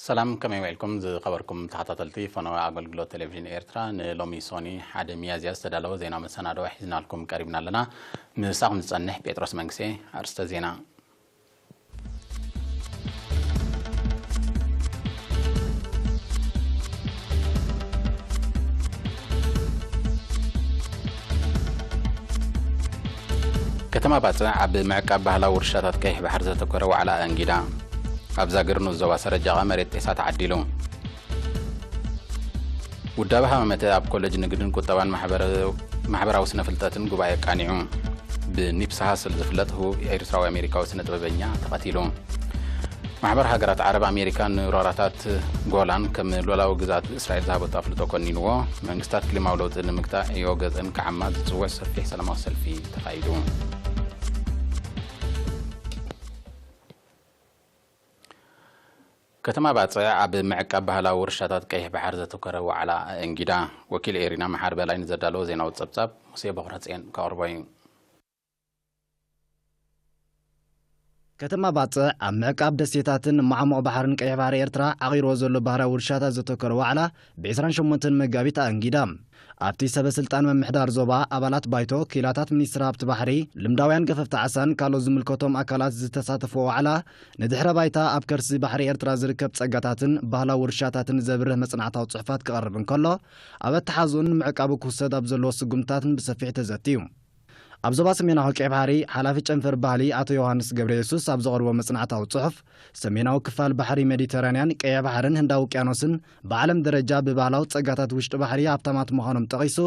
ሰላም፣ ከመይ ውዒልኩም ዝኸበርኩም ተኸታተልቲ ፈነወ ኣገልግሎት ቴሌቪዥን ኤርትራ? ንሎሚ ሶኒ ሓደ ሚያዝያ ዝተዳለወ ዜና መሰናድኦ ሒዝናልኩም ቀሪብና ኣለና። ምሳኹም ዝጸንሕ ጴጥሮስ መንግሴ። ኣርእስተ ዜና። ከተማ ባጽዕ ኣብ ምዕቃብ ባህላዊ ውርሻታት ቀይሕ ባሕሪ ዘተኮረ ዋዕላ ኣንጊዳ። ኣብ ዛግር ንኡስ ዞባ ሰረጃቓ መሬት ጤሳ ተዓዲሉ። ውዳበ ሃመመተ ኣብ ኮሌጅ ንግድን ቁጠባን ማሕበረ-፣ ማሕበራዊ ስነ ፍልጠትን ጉባኤ ኣቃኒዑ። ብኒፕስ ሃስል ዝፍለጥ ህቡብ ኤርትራዊ ኣሜሪካዊ ስነ ጥበበኛ ተቐቲሉ። ማሕበር ሃገራት ዓረብ ኣሜሪካ ንሮራታት ጎላን ከም ሉዓላዊ ግዝኣት እስራኤል ዝሃበቶ ኣፍልጦ ኮኒንዎ። መንግስታት ክሊማዊ ለውጢ ንምግታእ ዕዮ ገዘን ክዓማ ዝጽውዕ ሰፊሕ ሰላማዊ ሰልፊ ተኻይዱ። ከተማ ባጽዕ ኣብ ምዕቃብ ባህላዊ ውርሻታት ቀይሕ ባሕሪ ዘተኮረ ዋዕላ ኣእንጊዳ። ወኪል ኤሪና መሓር በላይ ንዘዳለዎ ዜናዊ ጸብጻብ ሙሴ በኹረጽዮን ከቕርቦ እዩ። ከተማ ባጽዕ ኣብ ምዕቃብ ደሴታትን ማዕሙቕ ባሕርን ቀይሕ ባሕሪ ኤርትራ ዓቒርዎ ዘሎ ባህላዊ ውርሻታት ዘተኮረ ዋዕላ ብ ዕስራን ሸሞንተን መጋቢት ኣእንጊዳ። ኣብቲ ሰበ ስልጣን ምምሕዳር ዞባ፣ ኣባላት ባይቶ፣ ክኢላታት ሚኒስትሪ ሃብቲ ባሕሪ፣ ልምዳውያን ገፈፍቲ ዓሳን ካልኦት ዝምልከቶም ኣካላት ዝተሳተፍዎ ዋዕላ፣ ንድሕረ ባይታ ኣብ ከርሲ ባሕሪ ኤርትራ ዝርከብ ጸጋታትን ባህላዊ ውርሻታትን ዘብርህ መጽናዕታዊ ጽሑፋት ክቐርብ እንከሎ፣ ኣብ ኣተሓዝኡን ምዕቃቡ ክውሰድ ኣብ ዘለዎ ስጉምትታትን ብሰፊሕ ተዘትዩ። ኣብ ዞባ ሰሜናዊ ቀይሕ ባሕሪ ሓላፊ ጨንፈር ባህሊ ኣቶ ዮሃንስ ገብረየሱስ ኣብ ዘቕርቦ መጽናዕታዊ ጽሑፍ፣ ሰሜናዊ ክፋል ባሕሪ ሜዲተራንያን፣ ቀይሕ ባሕርን ህንዳዊ ውቅያኖስን ብዓለም ደረጃ ብባህላዊ ጸጋታት ውሽጢ ባሕሪ ሃብታማት ምዃኖም ጠቒሱ፣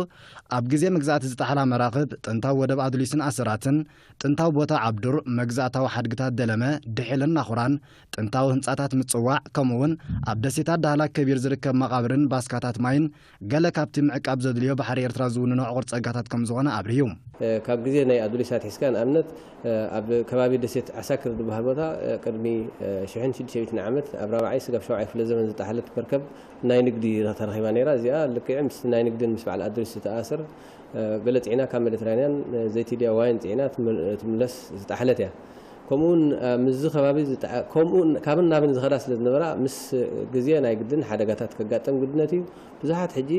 ኣብ ግዜ መግዛእቲ ዝጠሓላ መራኽብ፣ ጥንታዊ ወደብ ኣዱሊስን ኣሰራትን፣ ጥንታዊ ቦታ ዓብዱር፣ መግዛእታዊ ሓድግታት ደለመ፣ ድሒልን ናኹራን፣ ጥንታዊ ህንጻታት ምጽዋዕ፣ ከምኡ'ውን ኣብ ደሴታት ዳህላክ ከቢር ዝርከብ መቓብርን ባስካታት ማይን፣ ገለ ካብቲ ምዕቃብ ዘድልዮ ባሕሪ ኤርትራ ዝውንኖ ዕቑር ጸጋታት ከም ዝኾነ ኣብርሁ። እ፣ ካብ ግዜ ናይ ኣዱሊስ ኣትሒዝካ፣ ንኣብነት፣ እ፣ ኣብ ከባቢ ደሴት ዓሳክር ዝበሃል ቦታ፣ እ፣ ቅድሚ፣ እ፣ ሽሕን ሽዱሽተ ሚእትን ዓመት ኣብ ራብዓይ ስጋብ ሻውዓይ ክፍለ ዘመን ዝጠሓለት መርከብ ናይ ንግዲ ተረኺባ ነይራ። እዚኣ ልክዕ ምስ ናይ ንግድን ምስ በዓል ኣዱሊስ ዝተኣሳሰር፣ እ፣ ገለ ጽዒና ካብ ሜዲትራንያን፣ እ፣ ዘይቲ ድያ ዋይን ጽዒና ትም-፣ ትምለስ ዝጠሓለት እያ። ከምኡውን፣ እ፣ ምስዚ ከባቢ ዝጠ-፣ ከምኡ ካብን ናብን ዝኸዳ ስለ ዝነበራ፣ ምስ ግዜ ናይ ግድን ሓደጋታት ከጋጥም ግድነት እዩ። ብዙሓት ሕጂ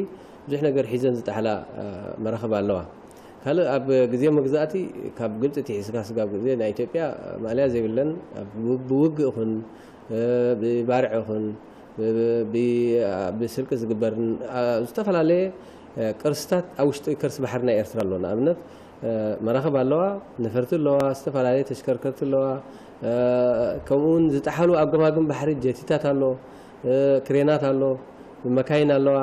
ብዙሕ ነገር ሒዘን ዝጠሓላ፣ እ፣ መራኽብ ኣለዋ። ካልእ ኣብ ግዜ መግዛእቲ ካብ ግብጺ ትሒዝካ ስጋብ ግዜ ናይ ኢትዮጵያ ማእለያ ዘይብለን፣ ኣብ ውግ-፣ ብውግእ ይኹን፣ እ፣ ብባርዕ ይኹን፣ ብ-፣ ብ-፣ ብ-፣ ብ-፣ ብስርቂ ዝግበርን፣ እ፣ ዝተፈላለየ፣ እ፣ ቅርስታት ኣብ ውሽጢ ከርሲ ባሕሪ ናይ ኤርትራ ኣሎ። ንኣብነት፣ እ፣ መራኽብ ኣለዋ፣ ነፈርቲ ኣለዋ፣ ዝተፈላለየ ተሽከርከርቲ ኣለዋ፣ እ፣ ከምኡውን ዝጠሓሉ ኣብ ገማግም ባሕሪ ጀቲታት ኣሎ፣ እ፣ ክሬናት ኣሎ፣ መካይን ኣለዋ፣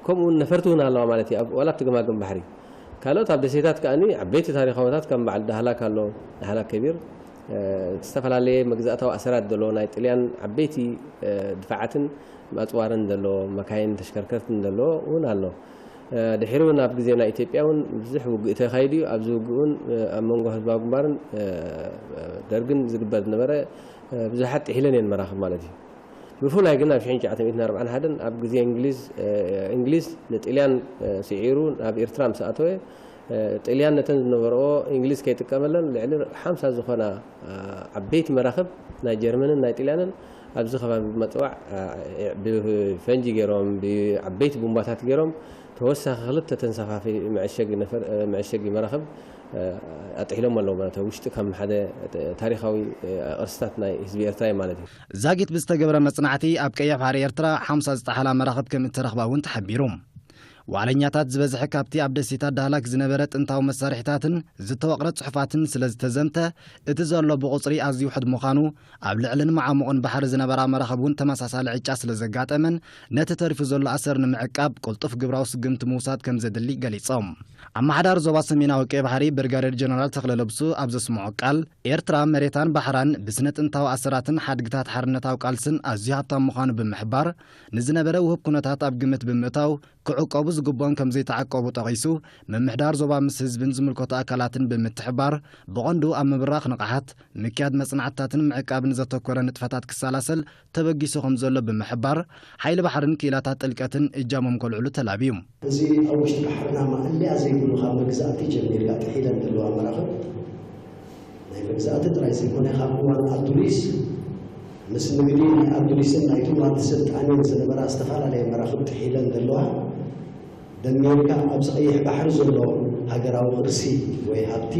ከምኡውን ነፈርቲ እውን ኣለዋ ማለት እዩ፣ ኣብ፣ ዋላ ኣብቲ ገማግም ባሕሪ። ካልኦት ኣብ ደሴታት ከኣኒ ዓበይቲ ታሪኻዊታት ከም በዓል ዳህላክ ኣሎ፣ ዳህላክ ከቢር፣ እ፣ ዝተፈላለየ መግዛእታዊ ኣሰራት ዘለዎ ናይ ጥልያን ዓበይቲ፣ እ፣ ድፋዓትን ኣጽዋርን ዘለዎ፣ መካይን ተሽከርከርትን ዘለዎ እውን ኣሎ። እ፣ ድሒሩ እውን ኣብ ግዜ ናይ ኢትዮጵያ እውን ብዙሕ ውግእ ተኻይዱ እዩ። ኣብዚ ውግእ እውን፣ እ፣ ኣብ መንጎ ህዝባዊ ግንባርን፣ እ፣ ደርግን ዝግበር ዝነበረ፣ እ፣ ብዙሓት ጥሒለን እየን መራኽብ ማለት እዩ። ብፍላይ ግን ኣብ ሽሕን ትሽዓተ ሚእትን ኣርባዓን ሓደን ኣብ ግዜ እንግሊዝ፣ እ፣ እንግሊዝ ንጥልያን፣ እ፣ ስዒሩ ናብ ኤርትራ ምስ ኣተወ፣ እ፣ ጥልያን ነተን ዝነበርኦ እንግሊዝ ከይጥቀመለን ልዕሊ ሓምሳ ዝኾና፣ እ፣ ዓበይቲ መራኽብ ናይ ጀርመንን ናይ ጥልያንን ኣብዚ ከባቢ ብምጽዋዕ፣ እ፣ ብፈንጂ ገይሮም፣ ብዓበይቲ ቡምባታት ገይሮም ተወሳኺ ክልተ ተንሳፋፊ መዐሸጊ ነፈር፣ እ፣ መዐሸጊ መራኽብ፣ እ፣ ኣጥሒሎም ኣለዉ ማለት እዩ። ውሽጢ ከም ሓደ ታሪኻዊ፣ እ፣ ቅርስታት ናይ ህዝቢ ኤርትራ እዩ ማለት እዩ። ዛጊት ብዝተገብረ መጽናዕቲ፣ ኣብ ቀይሕ ባሕሪ ኤርትራ ሓምሳ ዝጠሓላ መራኽብ ከም እተረኽባ እውን ተሓቢሩ። ዋዕለኛታት ዝበዝሐ ካብቲ ኣብ ደሴታት ዳህላክ ዝነበረ ጥንታዊ መሳርሒታትን ዝተወቕረ ጽሑፋትን ስለ ዝተዘምተ፣ እቲ ዘሎ ብቑጽሪ ኣዝዩ ውሑድ ምዃኑ፣ ኣብ ልዕልን መዓሙቕን ባሕሪ ዝነበራ መራኽብ እውን ተመሳሳሊ ዕጫ ስለ ዘጋጠመን፣ ነቲ ተሪፉ ዘሎ ኣሰር ንምዕቃብ ቅልጡፍ ግብራዊ ስጉምቲ ምውሳድ ከም ዘድሊ ገሊጾም። ኣመሓዳሪ ዞባ ሰሜናዊ ቀይ ባሕሪ ብርጋዴር ጀነራል ተኽለ ለብሱ ኣብ ዘስምዖ ቃል፣ ኤርትራ መሬታን ባሕራን ብስነ ጥንታዊ ኣሰራትን ሓድግታት ሓርነታዊ ቃልስን ኣዝዩ ሃብታም ምዃኑ ብምሕባር፣ ንዝነበረ ውሁብ ኩነታት ኣብ ግምት ብምእታው ክዕቀቡ ዝግብኦም ከም ዘይተዓቀቡ ጠቒሱ፣ ምምሕዳር ዞባ ምስ ህዝብን ዝምልከቶ ኣካላትን ብምትሕብባር፣ ብቐንዱ ኣብ ምብራኽ ንቕሓት፣ ምክያድ መጽናዕትታትን ምዕቃብን ዘተኮረ ንጥፈታት ክሰላሰል ተበጊሱ ከም ዘሎ ብምሕባር፣ ሓይሊ ባሕርን ክኢላታት ጥልቀትን እጃሞም ከልዕሉ ተላብዩ። እዚ ኣብ ውሽጢ ባሕርና ማእለያ ዘይብሉ፣ ካብ መግዛእቲ ጀሚርካ ጥሒለን ዘለዋ መራኽብ፣ ናይ መግዛእቲ ጥራይ ዘይኮነ፣ ካብ እዋን ኣዱሊስ ምስ ንግዲ ናይ ኣዱሊስን ናይ ቱማት ስልጣኔን ዝነበራ ዝተፈላለየ መራኽብ ጥሒለን ዘለዋ፣ ደሚርካ ኣብዚ ቀይሕ ባሕሪ ዘሎ ሃገራዊ ቅርሲ ወይ ሃብቲ፣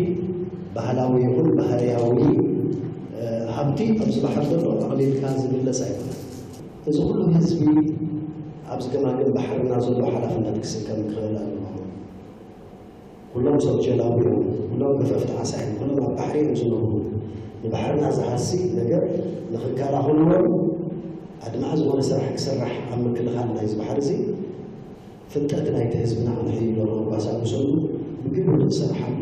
ባህላዊ ይኹን ባህርያዊ፣ እ፣ ሃብቲ ኣብዚ ባሕሪ ዘሎ ኣቕሊልካ ዝግለጽ ኣይኮነን። እዚ ኩሉ ህዝቢ ኣብዚ ገማግም ባሕርና ዘሎ ሓላፍነት ክስከም ክኽእል ኣለዎ። ኩሎም ሰብ ጀላቡ እዮም። ኩሎም ገፈፍቲ ዓሳ እዮም። ኩሎም ኣብ ባሕሪ እዮም ዝነብሩ። ንባሕርና ዝሃሲ ነገር ንኽከላኸልዎን ኣድማዒ ዝኾነ ስራሕ ክስራሕ ኣብ ምክልኻል ናይዚ ባሕሪ እዚ ፍልጠት ናይቲ ህዝብና ክንሕይሎ፣ ከነጓሳጉሰሉ፣ ብግብሪ ክንሰርሓሉ፣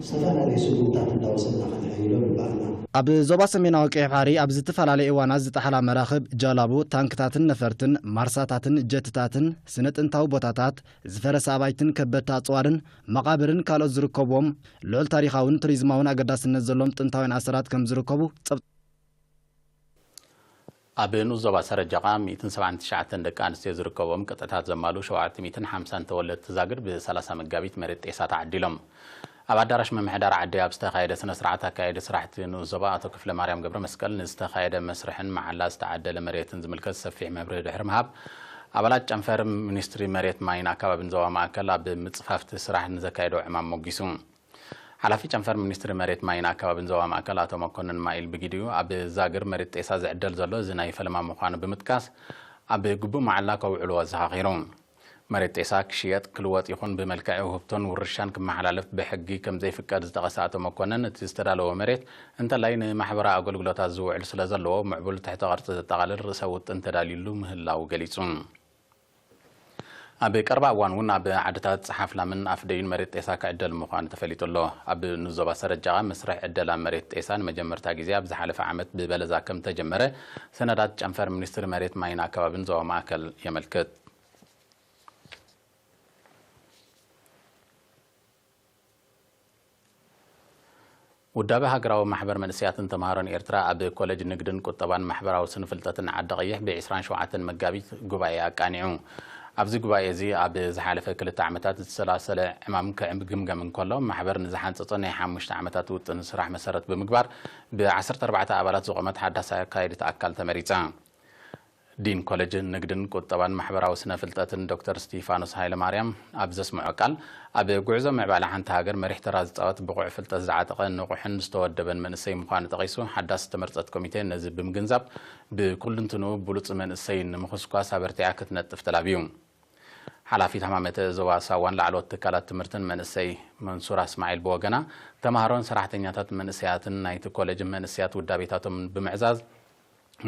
ዝተፈላለዩ ስጉምታት እንዳወሰድና ክንሕይሎ ይግባኣና። ኣብ ዞባ ሰሜናዊ ቀይሕ ባሕሪ ኣብ ዝተፈላለዩ እዋናት ዝጠሓላ መራኽብ ጃላቡ፣ ታንክታትን ነፈርትን፣ ማርሳታትን ጀትታትን፣ ስነ ጥንታዊ ቦታታት፣ ዝፈረሰ ኣባይትን ከበድቲ ኣጽዋርን መቓብርን ካልኦት ዝርከብዎም ልዑል ታሪኻውን ቱሪዝማውን ኣገዳስነት ዘለዎም ጥንታውያን ኣሰራት ከም ዝርከቡ ጸብ-፣ ኣብ ንኡስ ዞባ ሰረጃቓ ሚእትን ሰብዓን ትሽዓተን ደቂ ኣንስትዮ ዝርከብዎም ቅጥዕታት ዘማልኡ ሸውዓተ ሚእትን ሓምሳን ተወለድቲ ዛግር ብ ሰላሳ መጋቢት መሬት ጤሳ ተዓዲሎም። ኣብ ኣዳራሽ ምምሕዳር ዓዲ ኣብ ዝተኻየደ ስነ ስርዓት ኣካየዲ ስራሕቲ ንኡስ ዞባ ኣቶ ክፍለ ማርያም ገብረ መስቀል ንዝተኻየደ መስርሕን መዓላ ዝተዓደለ መሬትን ዝምልከት ሰፊሕ መብርሂ ድሕሪ ምሃብ፣ ኣባላት ጨንፈር ሚኒስትሪ መሬት ማይን ኣካባቢን ዞባ ማእከል ኣብ ምጽፋፍቲ ስራሕ ንዘካየዶ ዕማም ሞጊሱ። ሓላፊ ጨንፈር ሚኒስትሪ መሬት ማይን ኣካባቢን ዞባ ማእከል ኣቶ መኮንን ማኢል ብጊዲኡ፣ ኣብ ዛግር መሬት ጤሳ ዝዕደል ዘሎ እዚ ናይ ፈለማ ምዃኑ ብምጥቃስ፣ ኣብ ግቡእ መዓላ ከውዕልዎ ኣዘኻኺሩ። መሬት ጤሳ ክሽየጥ፣ ክልወጥ ይኹን ብመልክዕ ውህብቶን ውርሻን ክመሓላለፍ ብሕጊ ከም ዘይፍቀድ ዝጠቐሰ ኣቶ መኮንን፣ እቲ ዝተዳለወ መሬት እንተላይ ንማሕበራዊ ኣገልግሎታት ዝውዕል ስለ ዘለዎ፣ ምዕቡል ትሕተ ቅርጺ ዘጠቓልል ርእሰ ውጥን ተዳልዩሉ ምህላዉ ገሊጹ። ኣብ ቀረባ እዋን እውን ኣብ ዓድታት ጸሓፍላምን ኣፍደዩን መሬት ጤሳ ክዕደል ምዃኑ ተፈሊጡ ኣሎ። ኣብ ንኡስ ዞባ ሰረጃቓ መስርሕ ዕደላ መሬት ጤሳ ንመጀመርታ ግዜ ኣብ ዝሓለፈ ዓመት ብበለዛ ከም ተጀመረ ሰነዳት ጨንፈር ሚኒስትሪ መሬት ማይን ኣካባቢን ዞባ ማእከል የመልክት። ውዳበ ሃገራዊ ማሕበር መንእሰያትን ተምሃሮን ኤርትራ ኣብ ኮሌጅ ንግድን ቁጠባን ማሕበራዊ ስነ ፍልጠትን ዓዲ ቀይሕ ብ ዕስራን ሸውዓተን መጋቢት ጉባኤ ኣቃኒዑ። ኣብዚ ጉባኤ እዚ ኣብ ዝሓለፈ ክልተ ዓመታት ዝተሰላሰለ ዕማም ክግምገም እንከሎ፣ ማሕበር ንዝሓንጸጾ ናይ ሓሙሽተ ዓመታት ውጥን ስራሕ መሰረት ብምግባር ብ ዓሰርተ ኣርባዕተ ኣባላት ዝቖመት ሓዳስ ኣካየዲት ኣካል ተመሪጻ። ዲን ኮሌጅ ንግድን ቁጠባን ማሕበራዊ ስነ ፍልጠትን ዶክተር ስቲፋኖስ ሃይለማርያም ኣብ ዘስምዖ ቃል፣ ኣብ ጉዕዞ ምዕባለ ሓንቲ ሃገር መሪሕ ተራ ዝጻወት ብቑዕ ፍልጠት ዝዓጠቐ ንቑሕን ዝተወደበን መንእሰይ ምዃኑ ጠቒሱ፣ ሓዳስ ዝተመርጸት ኮሚቴ ነዚ ብምግንዛብ ብኩልንትንኡ ብሉጽ መንእሰይ ንምኹስኳስ ኣበርቲዓ ክትነጥፍ ተላብዩ። ሓላፊት ሃማመተ ዞባ ሳዋን ላዕለዎት ትካላት ትምህርትን መንእሰይ መንሱራ እስማዒል ብወገና፣ ተምሃሮን ሰራሕተኛታት መንእሰያትን ናይቲ ኮሌጅ መንእሰያት ውዳቤታቶም ብምዕዛዝ፣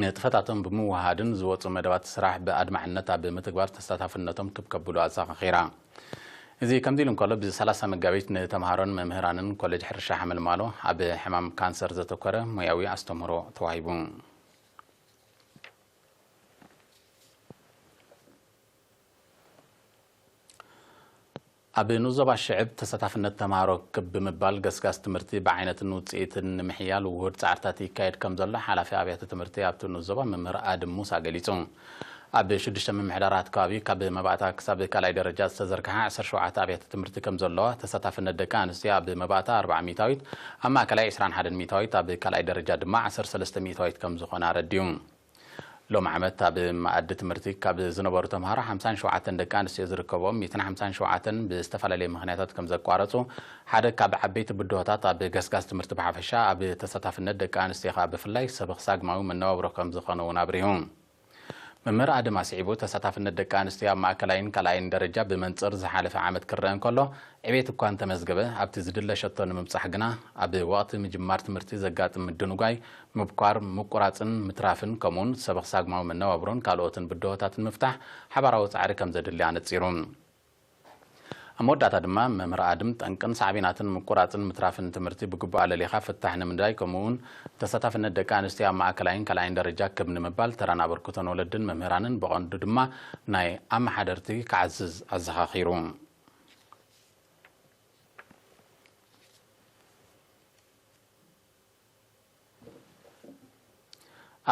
ንጥፈታቶም ብምውሃድን ዝወጹ መደባት ስራሕ ብኣድማዕነት ኣብ ምትግባር ተሳታፍነቶም ክብ ከብሉ ኣዘኻኺራ። እዚ ከምዚ ኢሉ እንከሎ፣ ብ ሰላሳ መጋቢት ንተምሃሮን መምህራንን ኮሌጅ ሕርሻ ሓመልማሎ ኣብ ሕማም ካንሰር ዘተኮረ ሞያዊ ኣስተምህሮ ተዋሂቡ። ኣብ ንኡስ ዞባ ሽዕብ ተሳታፍነት ተምሃሮ ክብ ብምባል ገስጋስ ትምህርቲ ብዓይነትን ውጽኢትን ንምሕያል ውሁድ ጻዕርታት ይካየድ ከም ዘሎ ሓላፊ ኣብያተ ትምህርቲ ኣብቲ ንኡስ ዞባ መምህር ኣድም ሙሳ ገሊጹ። ኣብ ሽዱሽተ ምምሕዳራት ከባቢ ካብ መባእታ ክሳብ ካልኣይ ደረጃ ዝተዘርግሓ ዓሰርተ ሸውዓተ ኣብያተ ትምህርቲ ከም ዘለዋ፣ ተሳታፍነት ደቂ ኣንስትዮ ኣብ መባእታ ኣርብዓ ሚእታዊት፣ ኣብ ማእከላይ ዕስራን ሓደን ሚእታዊት፣ ኣብ ካልኣይ ደረጃ ድማ ዓሰርተ ሰለስተ ሚእታዊት ከም ዝኾነ ኣረዲኡ። ሎም ዓመት ኣብ መኣዲ ትምህርቲ ካብ ዝነበሩ ተምሃሮ ሓምሳን ሸውዓተን ደቂ ኣንስትዮ ዝርከብኦም፣ ሚእትን ሓምሳን ሸውዓተን ብዝተፈላለየ ምኽንያታት ከም ዘቋረጹ፣ ሓደ ካብ ዓበይቲ ብድሆታት ኣብ ገስጋስ ትምህርቲ ብሓፈሻ፣ ኣብ ተሳታፍነት ደቂ ኣንስትዮ ከኣ ብፍላይ ሰበኽ ሳግማዊ መነባብሮ ከም ዝኾነ እውን ኣብሪሁ። መምህር ኣድም ኣስዒቡ፣ ተሳታፍነት ደቂ ኣንስትዮ ኣብ ማእከላይን ካልኣይን ደረጃ ብመንጽር ዝሓለፈ ዓመት ክረአ እንከሎ፣ ዕቤት እኳ እንተመዝገበ፣ ኣብቲ ዝድለ ሸቶ ንምብጻሕ ግና፣ ኣብ ወቕቲ ምጅማር ትምህርቲ ዘጋጥም ምድንጓይ፣ ምብኳር፣ ምቁራጽን ምትራፍን፣ ከምኡውን ሰበኽ ሳግማዊ መነባብሮን ካልኦትን ብድሆታት ንምፍታሕ ሓባራዊ ጻዕሪ ከም ዘድሊ ኣነጺሩ። ኣብ መወዳእታ ድማ፣ መምህር ኣድም፣ ጠንቅን ሳዕቤናትን ምቁራጽን ምትራፍን ትምህርቲ ብግቡእ ኣለሊኻ ፍታሕ ንምንዳይ፣ ከምኡውን ተሳታፍነት ደቂ ኣንስትዮ ኣብ ማእከላይን ካልኣይን ደረጃ ክብ ንምባል፣ ተራን ኣበርክቶን ወለድን መምህራንን፣ ብቐንዱ ድማ ናይ ኣመሓደርቲ ክዓዝዝ ኣዘኻኺሩ።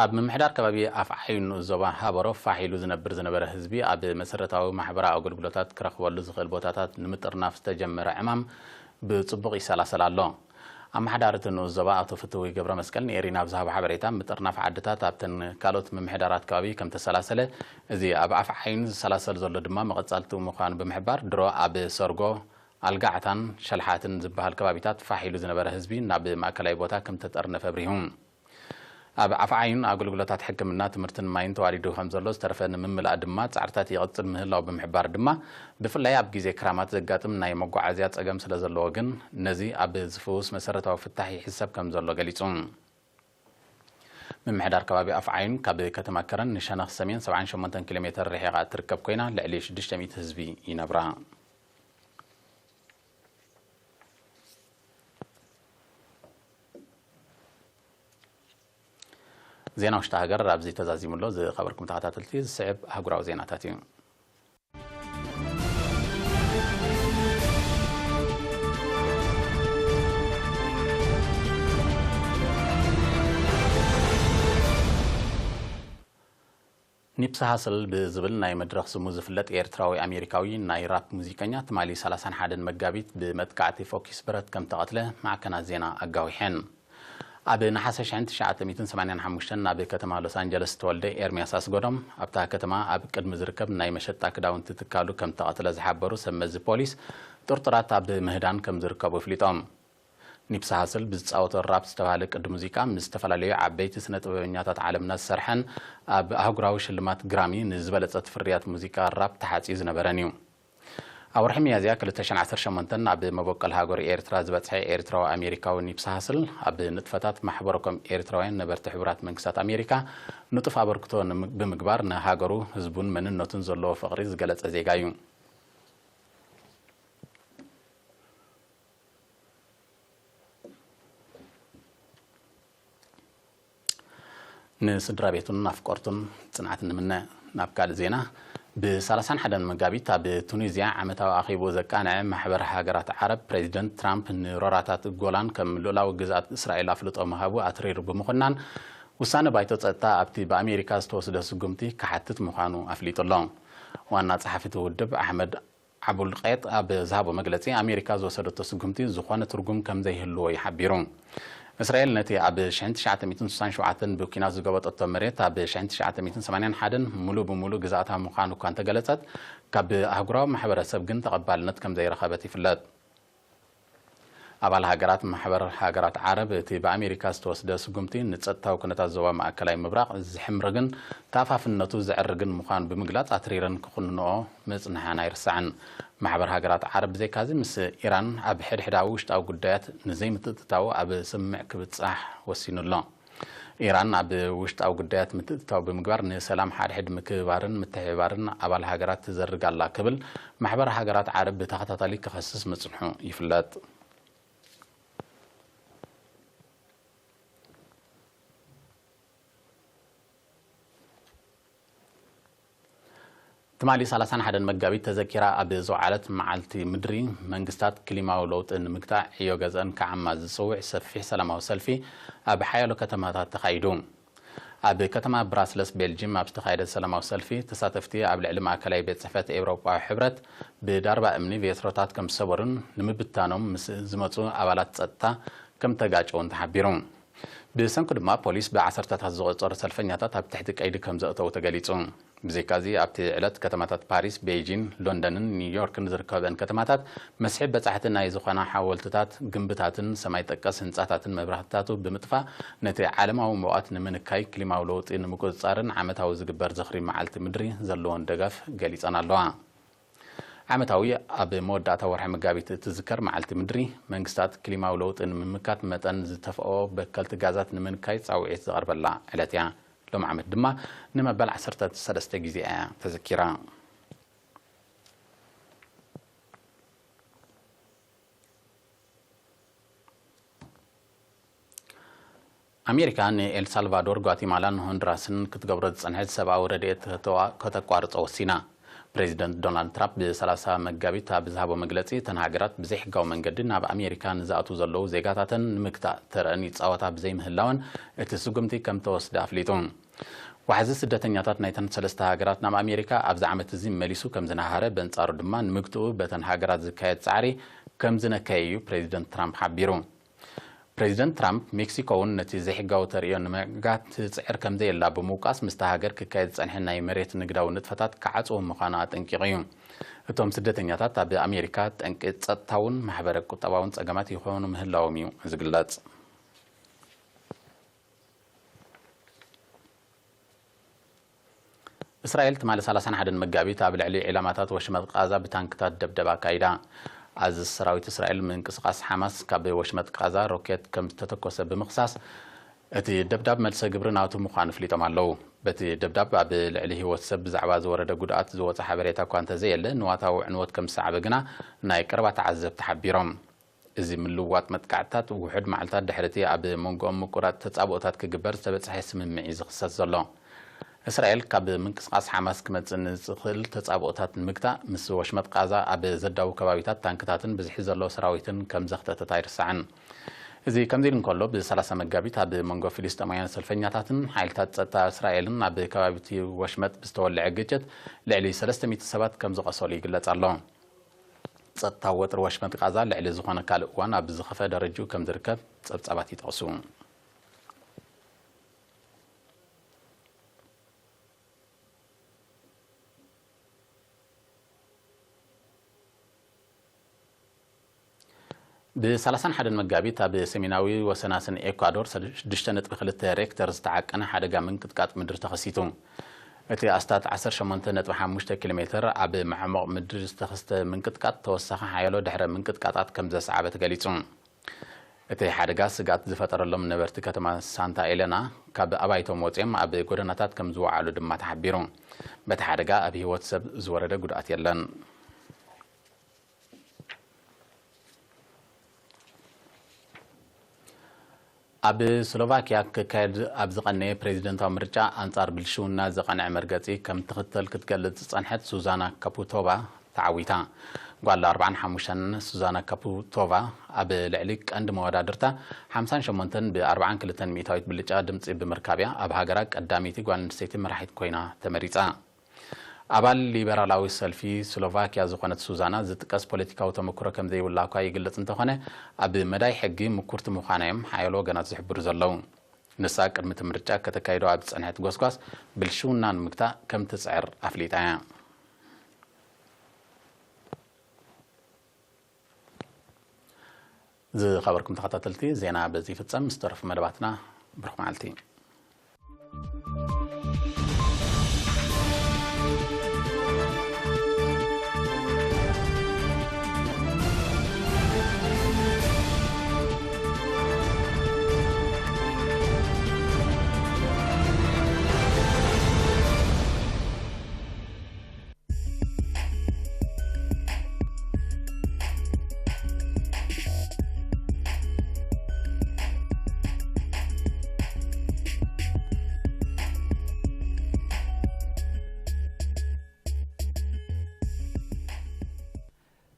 ኣብ ምምሕዳር ከባቢ ኣፍዓዩ ንኡስ ዞባ ሃበሮ ፋሕ ኢሉ ዝነብር ዝነበረ ህዝቢ፣ ኣብ መሰረታዊ ማሕበራዊ ኣገልግሎታት ክረኽበሉ ዝኽእል ቦታታት ንምጥርናፍ ዝተጀመረ ዕማም ብጽቡቕ ይሰላሰል ኣሎ። ኣመሓዳሪ እቲ ንኡስ ዞባ ኣቶ ፍትዊ ገብረ መስቀል ንኤሪና ኣብ ዝሃቦ ሓበሬታ፣ ምጥርናፍ ዓድታት ኣብተን ካልኦት ምምሕዳራት ከባቢ ከም ተሰላሰለ፣ እዚ ኣብ ኣፍ ዓይን ዝሰላሰል ዘሎ ድማ መቐጻልትኡ ምዃኑ ብምሕባር፣ ድሮ ኣብ ሰርጎ፣ ኣልጋዕታን ሸልሓትን ዝበሃል ከባቢታት ፋሕ ኢሉ ዝነበረ ህዝቢ ናብ ማእከላይ ቦታ ከም ተጠርነፈ ኣብሪሁ። ኣብ ኣፍ ዓይን ኣገልግሎታት ሕክምና፣ ትምህርትን ማይን ተዋዲዱ ከም ዘሎ፣ ዝተረፈ ንምምላእ ድማ ጻዕርታት ይቕጽል ምህላው ብምሕባር ድማ፣ ብፍላይ ኣብ ግዜ ክራማት ዘጋጥም ናይ መጓዓዝያ ጸገም ስለ ዘለዎ ግን፣ ነዚ ኣብ ዝፍውስ መሰረታዊ ፍታሕ ይሕሰብ ከም ዘሎ ገሊጹ። ምምሕዳር ከባቢ ኣፍ ዓይን ካብ ከተማ ከረን ንሸነኽ ሰሜን ሰብዓን ሸሞንተን ኪሎ ሜተር ርሒቓ እትርከብ ኮይና፣ ልዕሊ ሽዱሽተ ሚእቲ ህዝቢ ይነብራ። ዜና ውሽጢ ሃገር ኣብዚ ተዛዚሙ ኣሎ። ዝኸበርኩም ተኸታተልቲ፣ ዝስዕብ ኣህጉራዊ ዜናታት እዩ። ኒፕስ ሃስል ብዝብል ናይ መድረኽ ስሙ ዝፍለጥ ኤርትራዊ ኣሜሪካዊ ናይ ራፕ ሙዚቀኛ፣ ትማሊ ሰላሳን ሓደን መጋቢት ብመጥቃዕቲ ፎኪስ ብረት ከም ተቐትለ ማዕከናት ዜና ኣጋዊሐን። ኣብ ነሓሰ ሽሕን ትሽዓተ ሚእትን ሰማንያን ሓሙሽተን ናብ ከተማ ሎስ ኣንጀለስ ዝተወልደ ኤርምያስ ኣስገዶም፣ ኣብታ ከተማ ኣብ ቅድሚ ዝርከብ ናይ መሸጣ ክዳውንቲ ትካሉ ከም ተቐትለ ዝሓበሩ ሰብ መዚ ፖሊስ፣ ጥርጡራት ኣብ ምህዳን ከም ዝርከቡ ኣፍሊጦም። ኒፕስ ሃስል ብዝጻወቶ ራፕ ዝተባህለ ቅዲ ሙዚቃ፣ ምስ ዝተፈላለዩ ዓበይቲ ስነ ጥበበኛታት ዓለምና ዝሰርሐን፣ ኣብ ኣህጉራዊ ሽልማት ግራሚ ንዝበለጸት ፍርያት ሙዚቃ ራፕ ተሓጽዩ ዝነበረን እዩ። ኣብ ወርሒ ሚያዝያ ክልተ ሽሕን ዓሰርተ ሸሞንተን ናብ መበቆል ሃገሩ ኤርትራ ዝበጽሐ ኤርትራዊ ኣሜሪካዊ ኒፕስ ሃስል፣ ኣብ ንጥፈታት ማሕበረ ኮም ኤርትራውያን ነበርቲ ሕቡራት መንግስታት ኣሜሪካ ንጡፍ ኣበርክቶ ንም-፣ ብምግባር ንሃገሩ፣ ህዝቡን መንነቱን ዘለዎ ፍቕሪ ዝገለጸ ዜጋ እዩ። ንስድራ ቤቱን ኣፍቀርቱን ጽንዓት ንምነ። ናብ ካልእ ዜና፣ ብ ሰላሳን ሓደን መጋቢት ኣብ ቱኒዝያ ዓመታዊ ኣኼብኡ ዘቃንዐ ማሕበር ሃገራት ዓረብ፣ ፕሬዚደንት ትራምፕ ንሮራታት ጎላን ከም ልኡላዊ ግዝኣት እስራኤል ኣፍልጦ ምሃቡ ኣትሪሩ ብምኹናን፣ ውሳነ ባይቶ ጸጥታ ኣብቲ ብኣሜሪካ ዝተወስደ ስጉምቲ ክሓትት ምዃኑ ኣፍሊጡ ኣሎ። ዋና ጸሓፊ እቲ ውድብ ኣሕመድ ዓቡል ቄጥ ኣብ ዝሃቦ መግለጺ፣ ኣሜሪካ ዝወሰደቶ ስጉምቲ ዝኾነ ትርጉም ከም ዘይህልዎ እዩ ሓቢሩ። እስራኤል ነቲ ኣብ ሽሕን ትሽዓተ ሚእትን ስሳን ሸውዓተን ብኲናት ዝገበጠቶ መሬት ኣብ ሽሕን ትሽዓተ ሚእትን ሰማንያን ሓደን ሙሉ ብሙሉ ግዝኣታ ምዃኑ እኳ እንተገለጸት፣ ካብ ኣህጉራዊ ማሕበረሰብ ግን ተቐባልነት ከም ዘይረኸበት ይፍለጥ። ኣባል ሃገራት ማሕበር ሃገራት ዓረብ፣ እቲ ብኣሜሪካ ዝተወስደ ስጉምቲ ንጸጥታዊ ኩነታት ዞባ ማእከላይ ምብራቕ ዝሕምርግን ተኣፋፍነቱ ዘዕርግን ምዃኑ ብምግላጽ፣ ኣትሪረን ክኹንንኦ ምጽንሐን ኣይርሳዕን። ማሕበር ሃገራት ዓረብ ብዘይካዚ፣ ምስ ኢራን ኣብ ሕድሕዳዊ ውሽጣዊ ጉዳያት ንዘይምትእትታው ኣብ ስምምዕ ክብጻሕ ወሲኑ ኣሎ። ኢራን ኣብ ውሽጣዊ ጉዳያት ምትእትታው ብምግባር ንሰላም ሓድሕድ ምክብባርን ምትሕብባርን ኣባል ሃገራት ትዘርግ ኣላ ክብል ማሕበር ሃገራት ዓረብ ብተኸታታሊ ክኸስስ ምጽንሑ ይፍለጥ። ትማሊ ሰላሳን ሓደን መጋቢት ተዘኪራ ኣብ ዝወዓለት መዓልቲ ምድሪ፣ መንግስታት ክሊማዊ ለውጢ ንምግታእ ዕዮ ገዝአን ክዓማ ዝጽውዕ ሰፊሕ ሰላማዊ ሰልፊ ኣብ ሓያሎ ከተማታት ተኻይዱ። ኣብ ከተማ ብራስለስ ቤልጂም ኣብ ዝተኻየደ ሰላማዊ ሰልፊ፣ ተሳተፍቲ ኣብ ልዕሊ ማእከላይ ቤት ጽሕፈት ኤውሮጳዊ ሕብረት ብዳርባ እምኒ ቬትሮታት ከም ዝሰበሩን ንምብታኖም ምስ ዝመጹ ኣባላት ጸጥታ ከም ተጋጨውን ተሓቢሩ። ብሰንኩ ድማ ፖሊስ ብዓሰርተታት ዝቖጸሩ ሰልፈኛታት ኣብ ትሕቲ ቀይዲ ከም ዘእተዉ ተገሊጹ። ብዘይካዚ ኣብቲ ዕለት ከተማታት ፓሪስ፣ ቤይጂን፣ ሎንደንን ኒውዮርክን ዝርከበን ከተማታት መስሕብ በጻሕቲ ናይ ዝኾና ሓወልትታት፣ ግንብታትን ሰማይ ጠቀስ ህንጻታትን መብራህትታቱ ብምጥፋእ ነቲ ዓለማዊ ሙቐት ንምንካይ፣ ክሊማዊ ለውጢ ንምቁጽጻርን ዓመታዊ ዝግበር ዝኽሪ መዓልቲ ምድሪ ዘለዎን ደገፍ ገሊጸን ኣለዋ። ዓመታዊ ኣብ መወዳእታ ወርሒ መጋቢት እትዝከር መዓልቲ ምድሪ፣ መንግስታት ክሊማዊ ለውጢ ንምምካት መጠን ዝተፍኦ በከልቲ ጋዛት ንምንካይ ጻውዒት ዝቐርበላ ዕለት እያ። ሎም ዓመት ድማ ንመበል ዓሰርተ ሰለስተ ግዜ እያ ተዘኪራ። ኣሜሪካ ንኤልሳልቫዶር፣ ጓቲማላን ሆንዱራስን ክትገብሮ ዝጸንሐት ሰብኣዊ ረድኤት ከተዋ-፣ ከተቋርጾ ወሲና። ፕሬዚደንት ዶናልድ ትራምፕ ብሰላሳ መጋቢት ኣብ ዝሃቦ መግለጺ፣ እተን ሃገራት ብዘይሕጋዊ መንገዲ ናብ ኣሜሪካ ንዝኣትዉ ዘለዉ ዜጋታተን ንምግታእ ተረአን ይጻወታ ብዘይምህላወን እቲ ስጉምቲ ከም ተወስደ ኣፍሊጡ። ዋሕዚ ስደተኛታት ናይተን ሰለስተ ሃገራት ናብ ኣሜሪካ ኣብዚ ዓመት እዚ መሊሱ ከም ዝነሃረ፣ በንጻሩ ድማ ንምግትኡ በተን ሃገራት ዝካየድ ጻዕሪ ከም ዝነከየ እዩ ፕሬዚደንት ትራምፕ ሓቢሩ። ፕሬዚደንት ትራምፕ፣ ሜክሲኮ እውን ነቲ ዘይሕጋዊ ተርእዮ ንምዕጋት ትጽዕር ከም ዘየላ ብምውቃስ፣ ምስታ ሃገር ክካየድ ዝጸንሐ ናይ መሬት ንግዳዊ ንጥፈታት ክዓጽዎ ምዃኑ ኣጠንቂቑ እዩ። እቶም ስደተኛታት ኣብ ኣሜሪካ ጠንቂ ጸጥታውን ማሕበረ ቁጠባውን ጸገማት ይኾኑ ምህላዎም እዩ ዝግለጽ። እስራኤል ትማሊ ሰላሳን ሓደን መጋቢት ኣብ ልዕሊ ዒላማታት ወሽመጥ ቃዛ ብታንክታት ደብደባ ኣካይዳ። ኣዘዚ ሰራዊት እስራኤል፣ ምንቅስቓስ ሓማስ ካብ ወሽመጥ ቃዛ ሮኬት ከም ዝተተኮሰ ብምኽሳስ፣ እቲ ደብዳብ መልሰ ግብሪ ናቱ ምዃኑ ኣፍሊጦም ኣለዉ። በቲ ደብዳብ ኣብ ልዕሊ ህይወት ሰብ ብዛዕባ ዝወረደ ጉድኣት ዝወጸ ሓበሬታ እኳ እንተዘየለ፣ ንዋታዊ ዕንወት ከም ዝሰዓበ ግና ናይ ቀረባ ተዓዘብቲ ሓቢሮም። እዚ ምልውዋጥ መጥቃዕትታት ውሑድ መዓልታት ድሕሪ እቲ ኣብ መንጎኦም ምቁራጽ ተጻብኦታት ክግበር ዝተበጽሐ ስምምዕ እዩ ዝኽሰስ ዘሎ። እስራኤል ካብ ምንቅስቓስ ሓማስ ክመጽእ ንዝኽእል ተጻብኦታት ንምግታእ፣ ምስ ወሽመጥ ቃዛ ኣብ ዘዳዉ ከባቢታት ታንክታትን ብዝሒ ዘሎ ሰራዊትን ከም ዘኽተተት ኣይርሳዕን። እዚ ከምዚ ኢሉ እንከሎ፣ ብ30 መጋቢት ኣብ መንጎ ፍልስጤማውያን ሰልፈኛታትን ሓይልታት ጸጥታ እስራኤልን ኣብ ከባቢ እቲ ወሽመጥ ብዝተወልዐ ግጭት ልዕሊ ሰለስተ ሚእቲ ሰባት ከም ዝቐሰሉ ይግለጽ ኣሎ። ጸጥታ ወጥሪ ወሽመጥ ቃዛ ልዕሊ ዝኾነ ካልእ እዋን ኣብ ዝኸፍአ ደረጃኡ ከም ዝርከብ ጸብጻባት ይጠቕሱ። ብ31 መጋቢት ኣብ ሰሜናዊ ወሰናስን ኤኳዶር 6.2 ሬክተር ዝተዓቀነ ሓደጋ ምንቅጥቃጥ ምድሪ ተኸሲቱ። እቲ ኣስታት 18.5 ኪሎ ሜትር ኣብ መዓሙቕ ምድሪ ዝተኸስተ ምንቅጥቃጥ፣ ተወሳኺ ሓያሎ ድሕረ ምንቅጥቃጣት ከም ዘስዓበ ተገሊጹ። እቲ ሓደጋ ስግኣት ዝፈጠረሎም ነበርቲ ከተማ ሳንታ ኤለና፣ ካብ ኣባይቶም ወጺኦም ኣብ ጎደናታት ከም ዝወዓሉ ድማ ተሓቢሩ። በቲ ሓደጋ ኣብ ህይወት ሰብ ዝወረደ ጉድኣት የለን። ኣብ ስሎቫኪያ ክካየድ ኣብ ዝቐነየ ፕሬዚደንታዊ ምርጫ፣ ኣንጻር ብልሽውና ዝቐንዐ መርገጺ ከም ትኽተል ክትገልጽ ዝጸንሐት ሱዛና ካፑቶቫ ተዓዊታ። ጓል ኣርባዓን ሓሙሽተን ሱዛና ካፑቶቫ፣ ኣብ ልዕሊ ቀንዲ መወዳድርታ ሓምሳን ሸሞንተን ብ42 ሚእታዊት ብልጫ ድምጺ ብምርካብያ፣ ኣብ ሃገራ ቀዳመይቲ ጓል ኣንስተይቲ መራሒት ኮይና ተመሪጻ። ኣባል ሊበራላዊ ሰልፊ ስሎቫኪያ ዝኾነት ሱዛና፣ ዝጥቀስ ፖለቲካዊ ተመክሮ ከም ዘይብላ እኳ ይግለጽ እንተኾነ፣ ኣብ መዳይ ሕጊ ምኩርቲ ምዃና እዮም ሓያሎ ወገናት ዝሕብሩ ዘለዉ። ንሳ ቅድሚ እቲ ምርጫ ከተካይዶ ኣብ ዝጸንሐት ጎስጓስ፣ ብልሽውና ንምግታእ ከም ትጽዕር ኣፍሊጣ እያ። ዝኸበርኩም ተኸታተልቲ፣ ዜና በዚ ይፍጸም። ምስ ተረፉ መደባትና፣ ብሩኽ መዓልቲ።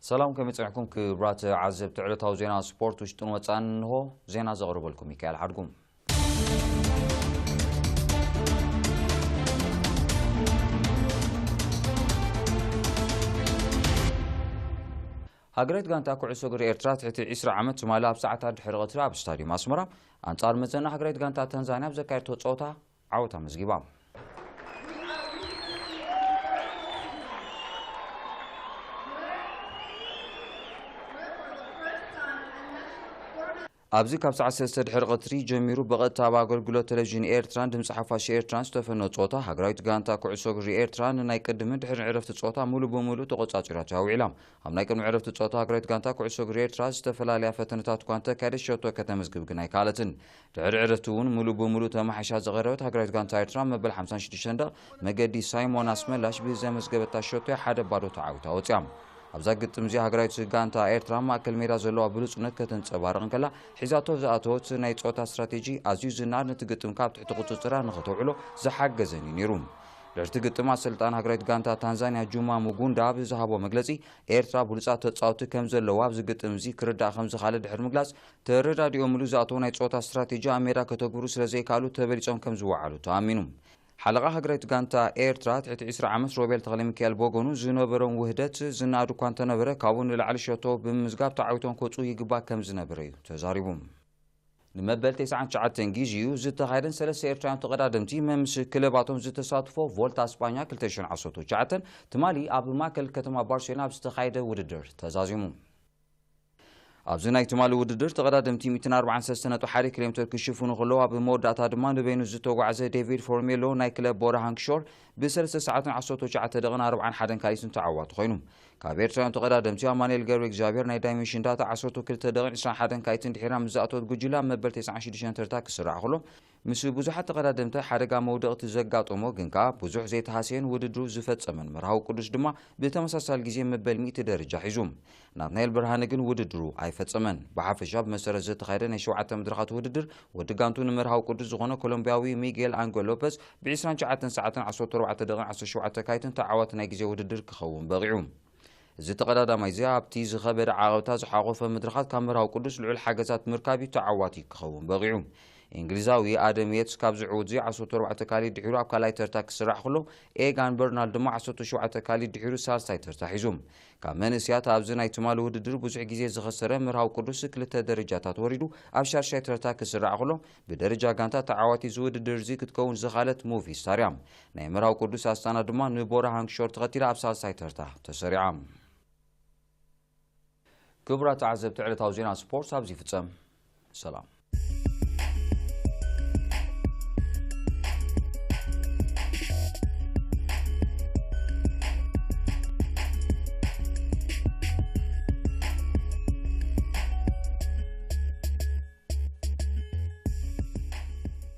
ሰላም፣ ከመይ ጸኒሕኩም ክቡራት ዓዘብቲ ዕለታዊ ዜና ስፖርት ውሽጥን ወጻእን? እንሆ ዜና ዘቕርበልኩም ሚካኤል ሓድጉ። ሃገራዊት ጋንታ ኩዕሶ እግሪ ኤርትራ ትሕቲ 20 ዓመት ትማሊ ኣብ ሰዓታት ድሕሪ ቀትሪ ኣብ ስታድዩም ኣስመራ ኣንጻር መዘና ሃገራዊት ጋንታ ታንዛንያ ኣብ ዘካየድቶ ጸወታ ዓወት ኣመዝጊባ። ኣብዚ ካብ ሰዓት ሰለስተ ድሕሪ ቀትሪ ጀሚሩ ብቐጥታ ኣብ ኣገልግሎት ቴሌቪዥን ኤርትራን ድምፂ ሓፋሽ ኤርትራን ዝተፈነወ ጸወታ፣ ሃገራዊት ጋንታ ኩዕሶ እግሪ ኤርትራ ንናይ ቅድምን ድሕርን ዕረፍቲ ጸወታ ሙሉ ብሙሉ ተቖጻጺራቶ ውዒላ። ኣብ ናይ ቅድሚ ዕረፍቲ ጸወታ፣ ሃገራዊት ጋንታ ኩዕሶ እግሪ ኤርትራ ዝተፈላለያ ፈተነታት እኳ እንተካየደት፣ ሸቶ ከተመዝግብ ግን ኣይከኣለትን። ድሕሪ ዕረፍቲ እውን ሙሉ ብሙሉ ተማሒሻ ዝቐረበት ሃገራዊት ጋንታ ኤርትራ፣ መበል ሓምሳን ሽዱሽተን ደቕ መገዲ ሳይሞን ኣስመላሽ ብዘመዝገበታ ሸቶ ሓደ ባዶ ተዓዊታ ወጽያ። ኣብዛ ግጥም እዚኣ፣ ሃገራዊት ጋንታ ኤርትራ ማእከል ሜዳ ዘለዋ ብሉጽነት ከተንጸባርቕ እንከላ፣ ሒዛቶ ዝኣተወት ናይ ጸወታ ስትራቴጂ ኣዝዩ ዝነኣድ፣ ነቲ ግጥም ካብ ትሕቲ ቁጽጽራ ንኸተውዕሎ ዝሓገዘን እዩ ነይሩ። ድሕርቲ ግጥም፣ ኣሰልጣን ሃገራዊት ጋንታ ታንዛንያ ጁማ ሙጉንዳ ብዝሃቦ መግለጺ፣ ኤርትራ ብሉጻት ተጻወትቲ ከም ዘለዋ ኣብዚ ግጥም እዚ ክርዳእ ከም ዝኻለ ድሕሪ ምግላጽ፣ ተረዳዲኦምሉ ዝኣተዉ ናይ ጸወታ ስትራቴጂ ኣብ ሜዳ ከተግብሩ ስለ ዘይከኣሉ ተበሊጾም ከም ዝወዓሉ ተኣሚኑ። ሓለቓ ሃገራዊት ጋንታ ኤርትራ ትሕቲ 20 ዓመት ሮቤል ተኽለሚካኤል ብወገኑ፣ ዝነበሮም ውህደት ዝነኣድ እኳ እንተነበረ፣ ካብኡ ንላዕሊ ሸቶ ብምምዝጋብ ተዓዊቶም ክወጽኡ ይግባእ ከም ዝነበረ እዩ ተዛሪቡ። ንመበል ተስዓን ትሽዓተን ግዜኡ ዝተኻየደን ሰለስተ ኤርትራውያን ተቐዳደምቲ መምስ ክለባቶም ዝተሳትፎ ቮልታ ስጳኛ ክልተ ሽሕን ዓሰርተ ትሽዓተን ትማሊ ኣብ ማእከል ከተማ ባርሴሎና ኣብ ዝተኻየደ ውድድር ተዛዚሙ። ኣብዚ ናይ ትማሊ ውድድር ተቐዳደምቲ ሚእትን ኣርባዓን ሰለስተ ነጥቢ ሓደ ኪሎ ሜትር ክሽፍኑ ከለዉ፣ ኣብ መወዳእታ ድማ ንበይኑ ዝተጓዕዘ ዴቪድ ፎርሜሎ ናይ ክለብ ቦራ ሃንክሾር ብሰለስተ ሰዓትን ዓሰርተ ትሽዓተ ደቕን ኣርባዓን ሓደን ካሊትን ተዓዋቲ ኮይኑ። ካብ ኤርትራውያን ተቐዳደምቲ ኣማኑኤል ገብረ እግዚኣብሔር ናይ ዳይመንሽን ዳታ ዓሰርተ ክልተ ደቕን ዕስራን ሓደን ካሊትን ድሒራ ምስ ዝኣተወት ጉጅላ መበል ተስዓን ሽዱሽተን ተርታ ክስራዕ ከሎ፣ ምስ ብዙሓት ተቐዳደምቲ ሓደጋ መውደቕቲ ዘጋጠሞ ግን ከኣ ብዙሕ ዘይተሃስየን ውድድሩ ዝፈጸመን መርሃዊ ቅዱስ ድማ ብተመሳሳሊ ግዜ መበል ሚእቲ ደረጃ ሒዙ። ናትናኤል ብርሃነ ግን ውድድሩ ኣይፈጸመን። ብሓፈሻ ብመሰረት ዝተኻየደ ናይ ሸውዓተ መድረኻት ውድድር ወዲ ጋንቱ ንመርሃዊ ቅዱስ ዝኾነ ኮሎምቢያዊ ሚጌል ኣንገል ሎፐዝ ብ ዕስራን ትሽዓተን ሰዓትን ዓሰርተ ኣርባዕተ ደቂቕን ዓሰርተ ሸውዓተ ካይትን ተዓዋቲ ናይ ግዜ ውድድር ክኸውን በቒዑ። እዚ ተቐዳዳማይ እዚ ኣብቲ ዝኸበደ ዓቐብታ ዝሓቖፈ መድረኻት ካብ መርሃዊ ቅዱስ ልዑል ሓገዛት ምርካብ እዩ ተዓዋቲ ክኸውን በቒዑ። እንግሊዛዊ ኣደም የትስ ካብዚ ዕዉት እዚ ዓሰርተ ኣርባዕተ ካሊ ድሒሩ ኣብ ካልኣይ ተርታ ክስራሕ ከሎ፣ ኤጋን በርናል ድማ ዓሰርተ ሸውዓተ ካሊ ድሒሩ ሳልሳይ ተርታ ሒዙ። ካብ መንእስያት ኣብዚ ናይ ትማሊ ውድድር ብዙሕ ግዜ ዝኸሰረ መርሃዊ ቅዱስ ክልተ ደረጃታት ወሪዱ ኣብ ሻድሻይ ተርታ ክስራሕ ከሎ፣ ብደረጃ ጋንታ ተዓዋቲ እዚ ውድድር እዚ ክትከውን ዝኻለት ሙቪስታር እያ። ናይ መርሃዊ ቅዱስ ኣስታና ድማ ንቦራ ሃንክሾር ተኸቲላ ኣብ ሳልሳይ ተርታ ተሰሪዓ። ክቡራት ተዓዘብቲ፣ ዕለታዊ ዜና ስፖርት ኣብዚ ይፍጸም። ሰላም።